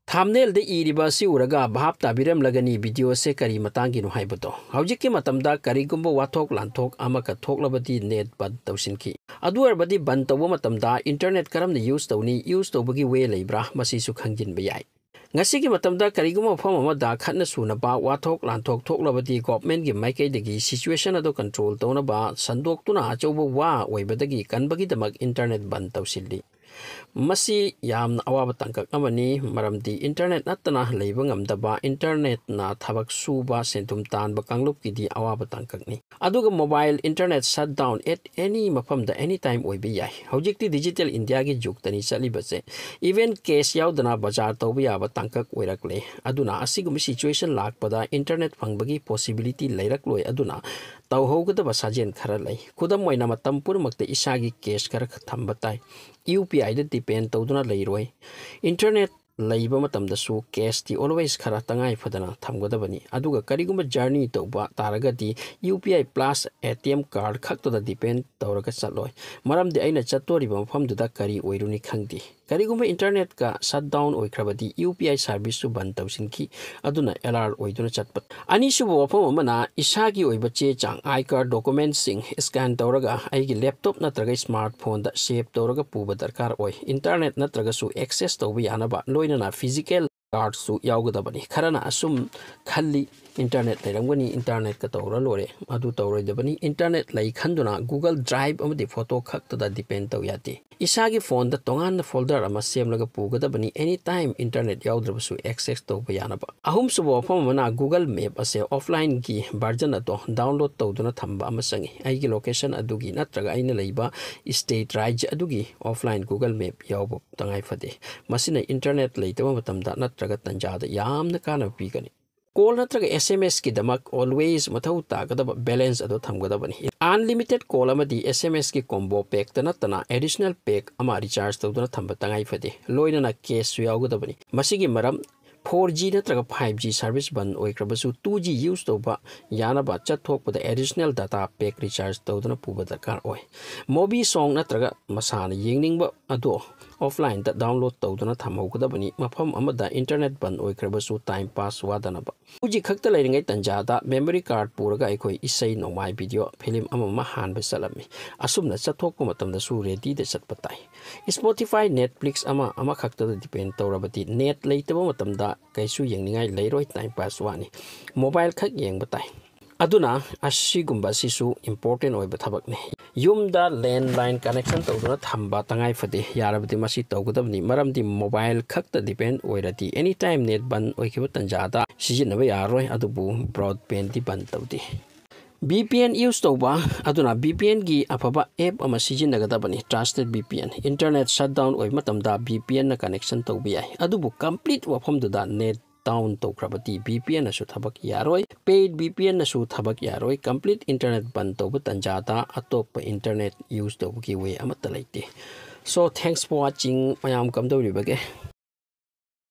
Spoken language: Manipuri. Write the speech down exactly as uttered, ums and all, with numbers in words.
Thumbnail-ꯗ ꯏꯔꯤꯕ ꯑꯁꯤ ꯎꯔꯒ ꯚꯥꯞ ꯇꯥꯕꯤꯔꯝꯂꯒꯅꯤ video-ꯁꯦ ꯀꯔꯤ ꯃꯇꯥꯡꯒꯤꯅꯣ ꯍꯥꯏꯕꯗꯣ꯫ ꯍꯧꯖꯤꯛꯀꯤ ꯃꯇꯝꯗ ꯀꯔꯤꯒꯨꯝꯕ ꯋꯥꯊꯣꯛ ꯂꯥꯟꯊꯣꯛ ꯑꯃꯒ ꯊꯣꯛꯂꯕꯗꯤ net ꯕꯟ ꯇꯧꯁꯤꯟꯈꯤ꯫ ꯑꯗꯨ ꯑꯣꯏꯔꯕꯗꯤ ꯕꯟ ꯇꯧꯕ ꯃꯇꯝꯗ internet ꯀꯔꯝꯅ use ꯇꯧꯅꯤ, use ꯇꯧꯕꯒꯤ way ꯂꯩꯕ꯭ꯔꯥ, ꯃꯁꯤꯁꯨ ꯈꯪꯖꯤꯟꯕ ꯌꯥꯏ꯫ ꯉꯁꯤꯒꯤ ꯃꯇꯝꯗ ꯀꯔꯤꯒꯨꯝꯕ ꯃꯐꯝ ꯑꯃꯗ ꯈꯠꯅ ꯁꯨꯅꯕ ꯋꯥꯊꯣꯛ ꯂꯥꯟꯊꯣꯛ ꯊꯣꯛꯂꯕꯗꯤ government-ꯀꯤ ꯃꯥꯏꯀꯩꯗꯒꯤ situation ꯑꯗꯨ control ꯇꯧꯅꯕ ꯁꯟꯗꯣꯛꯇꯨꯅ ꯑꯆꯧꯕ ꯋꯥ ꯑꯣꯏꯕꯗꯒꯤ ꯀꯟꯕꯒꯤꯗꯃꯛ internet ꯕꯟ ꯇꯧꯁꯤꯜꯂꯤ꯫ ꯃꯁꯤ ꯌꯥꯝꯅ ꯑꯋꯥꯕ ꯇꯥꯡꯀꯛ ꯑꯃꯅꯤ, ꯃꯔꯝꯗꯤ internet ꯅꯠꯇꯅ ꯂꯩꯕ ꯉꯝꯗꯕ, internet-ꯅ ꯊꯕꯛ ꯁꯨꯕ, ꯁꯦꯟꯊꯨꯝ ꯇꯥꯟꯕ ꯀꯥꯡꯂꯨꯞꯀꯤꯗꯤ ꯑꯋꯥꯕ ꯇꯥꯡꯀꯛꯅꯤ꯫ ꯑꯗꯨꯒ mobile internet shutdown at any ꯃꯐꯝꯗ, any time ꯑꯣꯏꯕ ꯌꯥꯏ꯫ ꯍꯧꯖꯤꯛꯇꯤ digital India-ꯒꯤ ꯖꯨꯒꯇꯅꯤ ꯆꯠꯂꯤꯕꯁꯦ꯫ Even cash ꯌꯥꯎꯗꯅ ꯕꯖꯥꯔ ꯇꯧꯕ ꯌꯥꯕ ꯇꯥꯡꯀꯛ ꯑꯣꯏꯔꯛꯂꯦ꯫ ꯑꯗꯨꯅ ꯑꯁꯤꯒꯨꯝꯕ situation ꯂꯥꯛꯄꯗ internet ꯐꯪꯕꯒꯤ possibility ꯂꯩꯔꯛꯂꯣꯏ꯫ ꯑꯗꯨꯅ ꯇꯧꯍꯧꯒꯗꯕ ꯁꯥꯖꯦꯜ ꯈꯔ ꯂꯩ꯫ ꯈꯨꯗꯝ ꯑꯣꯏꯅ, ꯃꯇꯝ ꯄꯨꯝꯅꯃꯛꯇ ꯏꯁꯥꯒꯤ cash ꯈꯔ ꯊꯝꯕ ꯇꯥꯏ꯫ UPI-ꯗ depend ꯇꯧꯗꯨꯅ ꯂꯩꯔꯣꯏ꯫ Internet ꯂꯩꯕ ꯃꯇꯝꯗꯁꯨ cash-ꯇꯤ always ꯈꯔ ꯇꯉꯥꯏ ꯐꯗꯅ ꯊꯝꯒꯗꯕꯅꯤ꯫ ꯑꯗꯨꯒ ꯀꯔꯤꯒꯨꯝꯕ journey ꯇꯧꯕ ꯇꯥꯔꯒꯗꯤ UPI plus ATM card ꯈꯛꯇꯗ depend ꯇꯧꯔꯒ ꯆꯠꯂꯣꯏ꯫ ꯃꯔꯝꯗꯤ ꯑꯩꯅ ꯆꯠꯇꯣꯔꯤꯕ ꯃꯐꯝꯗꯨꯗ ꯀꯔꯤ ꯑꯣꯏꯔꯨꯅꯤ ꯈꯪꯗꯦ꯫ ꯀꯔꯤꯒꯨꯝꯕ internet-ꯀ shutdown ꯑꯣꯏꯈ꯭ꯔꯕꯗꯤ UPI service-ꯁꯨ ꯕꯟ ꯇꯧꯁꯤꯟꯈꯤ꯫ ꯑꯗꯨꯅ alert ꯑꯣꯏꯗꯨꯅ ꯆꯠꯄ꯫ ꯑꯅꯤꯁꯨꯕ ꯋꯥꯐꯝ ꯑꯃꯅ ꯏꯁꯥꯒꯤ ꯑꯣꯏꯕ ꯆꯦ ꯆꯥꯡ, I card document-ꯁꯤꯡ scan ꯇꯧꯔꯒ ꯑꯩꯒꯤ laptop ꯅꯠꯇ꯭ꯔꯒ smartphone-ꯗ save ꯇꯧꯔꯒ ꯄꯨꯕ ꯗꯔꯀꯥꯔ ꯑꯣꯏ꯫ Internet ꯅꯠꯇ꯭ꯔꯒꯁꯨ access ꯇꯧꯕ ꯌꯥꯅꯕ, ꯂꯣꯏꯅꯅ physical card-ꯁꯨ ꯌꯥꯎꯒꯗꯕꯅꯤ꯫ ꯈꯔꯅ ꯑꯁꯨꯝ ꯈꯜꯂꯤ, internet ꯂꯩꯔꯝꯒꯅꯤ, internet-ꯀ ꯇꯧꯔ ꯂꯣꯏꯔꯦ꯫ ꯑꯗꯨ ꯇꯧꯔꯣꯏꯗꯕꯅꯤ꯫ Internet ꯂꯩ ꯈꯟꯗꯨꯅ Google Drive ꯑꯃꯗꯤ photo ꯈꯛꯇꯗ depend ꯇꯧ ꯌꯥꯗꯦ꯫ ꯏꯁꯥꯒꯤ phone-ꯗ ꯇꯣꯉꯥꯟꯅ folder ꯑꯃ ꯁꯦꯝꯂꯒ ꯄꯨꯒꯗꯕꯅꯤ, anytime internet ꯌꯥꯎꯗ꯭ꯔꯕꯁꯨ access ꯇꯧꯕ ꯌꯥꯅꯕ꯫ ꯑꯍꯨꯝꯁꯨꯕ ꯋꯥꯐꯝ ꯑꯃꯅ Google Map ꯑꯁꯦ offline-ꯒꯤ version ꯑꯗꯣ download ꯇꯧꯗꯨꯅ ꯊꯝꯕ ꯑꯃ ꯆꯪꯏ꯫ ꯑꯩꯒꯤ location ꯑꯗꯨꯒꯤ ꯅꯠꯇ꯭ꯔꯒ ꯑꯩꯅ ꯂꯩꯕ state, ꯔꯥꯖ꯭ꯌ ꯑꯗꯨꯒꯤ offline Google Map ꯌꯥꯎꯕ ꯇꯉꯥꯏ ꯐꯗꯦ꯫ ꯃꯁꯤꯅ internet ꯂꯩꯇꯕ ꯃꯇꯝꯗ ꯅꯠꯇ꯭ꯔꯒ ꯇꯟꯖꯥꯗ ꯌꯥꯝꯅ ꯀꯥꯟꯅꯕ ꯄꯤꯒꯅꯤ꯫ Call ꯅꯠꯇ꯭ꯔꯒ SMS-ꯀꯤꯗꯃꯛ always ꯃꯊꯧ ꯇꯥꯒꯗꯕ balance ꯑꯗꯨ ꯊꯝꯒꯗꯕꯅꯤ꯫ Unlimited call ꯑꯃꯗꯤ SMS-ꯀꯤ combo pack-ꯇ ꯅꯠꯇꯅ additional pack ꯑꯃ recharge ꯇꯧꯗꯨꯅ ꯊꯝꯕ ꯇꯉꯥꯏ ꯐꯗꯦ꯫ ꯂꯣꯏꯅꯅ cash-ꯁꯨ ꯌꯥꯎꯒꯗꯕꯅꯤ꯫ ꯃꯁꯤꯒꯤ ꯃꯔꯝ, four G ꯅꯠꯇ꯭ꯔꯒ five G service ꯕꯟ ꯑꯣꯏꯈ꯭ꯔꯕꯁꯨ two G use ꯇꯧꯕ ꯌꯥꯅꯕ ꯆꯠꯊꯣꯛꯄꯗ additional data pack recharge ꯇꯧꯗꯨꯅ ꯄꯨꯕ ꯗꯔꯀꯥꯔ ꯑꯣꯏ꯫ Movie, song ꯅꯠꯇ꯭ꯔꯒ ꯃꯁꯥꯅ ꯌꯦꯡꯅꯤꯡꯕ ꯑꯗꯣ ꯑꯣꯐꯂꯥꯏꯟꯗ ꯗꯥꯎꯟꯂꯣꯗ ꯇꯧꯗꯨꯅ ꯊꯝꯍꯧꯒꯗꯕꯅꯤ꯫ ꯃꯐꯝ ꯑꯃꯗ ꯏꯟꯇꯔꯅꯦꯠ ꯕꯟ ꯑꯣꯏꯈ꯭ꯔꯕꯁꯨ ꯇꯥꯏꯝ ꯄꯥꯁ ꯋꯥꯗꯅꯕ꯫ ꯍꯧꯖꯤꯛ ꯈꯛꯇ ꯂꯩꯔꯤꯉꯩ ꯇꯟꯖꯥꯗ ꯃꯦꯃꯣꯔꯤ ꯀꯥꯔꯗ ꯄꯨꯔꯒ ꯑꯩꯈꯣꯏ ꯏꯁꯩ ꯅꯣꯡꯃꯥꯏ, ꯚꯤꯗꯤꯑꯣ, ꯐꯤꯂꯝ ꯑꯃ ꯑꯃ ꯍꯥꯟꯕ ꯆꯠꯂꯝꯃꯤ꯫ ꯑꯁꯨꯝꯅ ꯆꯠꯊꯣꯛꯄ ꯃꯇꯝꯗꯁꯨ ꯔꯦꯗꯤꯗ ꯆꯠꯄ ꯇꯥꯏ꯫ ꯁ꯭ꯄꯣꯇꯤꯐꯥꯏ, ꯅꯦꯠꯐ꯭ꯂꯤꯛꯁ ꯑꯃ ꯑꯃꯈꯛꯇꯗ ꯗꯤꯄꯦꯟ ꯇꯧꯔꯕꯗꯤ ꯅꯦꯠ ꯂꯩꯇꯕ ꯃꯇꯝꯗ ꯀꯩꯁꯨ ꯌꯦꯡꯅꯤꯡꯉꯥꯏ ꯂꯩꯔꯣꯏ, ꯇꯥꯏꯝ ꯄꯥꯁ ꯋꯥꯅꯤ꯫ ꯃꯣꯕꯥꯏꯜ ꯈꯛ ꯌꯦꯡꯕ ꯇꯥꯏ꯫ ꯑꯗꯨꯅ ꯑꯁꯤꯒꯨꯝꯕ ꯑꯁꯤꯁꯨ ꯏꯝꯄꯣꯔꯇꯦꯟ ꯑꯣꯏꯕ ꯊꯕꯛꯅꯤ꯫ ꯌꯨꯝꯗ ꯂꯦꯟꯂꯥꯏꯟ ꯀꯅꯦꯛꯁꯟ ꯇꯧꯗꯨꯅ ꯊꯝꯕ ꯇꯉꯥꯏ ꯐꯗꯦ꯫ ꯌꯥꯔꯕꯗꯤ ꯃꯁꯤ ꯇꯧꯒꯗꯕꯅꯤ, ꯃꯔꯝꯗꯤ ꯃꯣꯕꯥꯏꯜ ꯈꯛꯇ ꯗꯤꯄꯦꯟ ꯑꯣꯏꯔꯗꯤ ꯑꯦꯅꯤ ꯇꯥꯏꯝ ꯅꯦꯠ ꯕꯟ ꯑꯣꯏꯈꯤꯕ ꯇꯟꯖꯥꯗ ꯁꯤꯖꯤꯟꯅꯕ ꯌꯥꯔꯔꯣꯏ꯫ ꯑꯗꯨꯕꯨ ꯕ꯭ꯔꯣꯗꯕꯦꯟꯗꯤ ꯕꯟ ꯇꯧꯗꯦ꯫ ꯚꯤ ꯄꯤ ꯑꯦꯟ ꯌꯨꯁ ꯇꯧꯕ ꯑꯗꯨꯅ ꯚꯤ ꯄꯤ ꯑꯦꯟꯒꯤ ꯑꯐꯕ ꯑꯦꯞ ꯑꯃ ꯁꯤꯖꯤꯟꯅꯒꯗꯕꯅꯤ꯫ Trusted V P N. Internet shut down ꯑꯣꯏꯕ ꯃꯇꯝꯗ ꯚꯤ ꯄꯤ ꯑꯦꯟꯅ ꯀꯅꯦꯛꯁꯟ ꯇꯧꯕ ꯌꯥꯏ, ꯑꯗꯨꯕꯨ ꯀꯝꯄ꯭ꯂꯤꯠ ꯋꯥꯐꯝꯗꯨꯗ ꯅꯦꯠ ꯗꯥꯎꯟ ꯇꯧꯈ꯭ꯔꯕꯗꯤ ꯚꯤ ꯄꯤ ꯑꯦꯟꯅꯁꯨ ꯊꯕꯛ ꯌꯥꯔꯣꯏ, ꯄꯦꯗ ꯚꯤ ꯄꯤ ꯑꯦꯟꯅꯁꯨ ꯊꯕꯛ ꯌꯥꯔꯣꯏ꯫ ꯀꯝꯄ꯭ꯂꯤꯠ ꯏꯟꯇꯔꯅꯦꯠ ꯕꯟ ꯇꯧꯕ ꯇꯟꯖꯥꯗ ꯑꯇꯣꯞꯄ ꯏꯟꯇꯔꯅꯦꯠ ꯌꯨꯁ ꯇꯧꯕꯒꯤ ꯋꯦ ꯑꯃꯠꯇ ꯂꯩꯇꯦ꯫ So, thanks for watching꯫ ꯃꯌꯥꯝ ꯀꯝꯗꯧꯔꯤꯕꯒꯦ?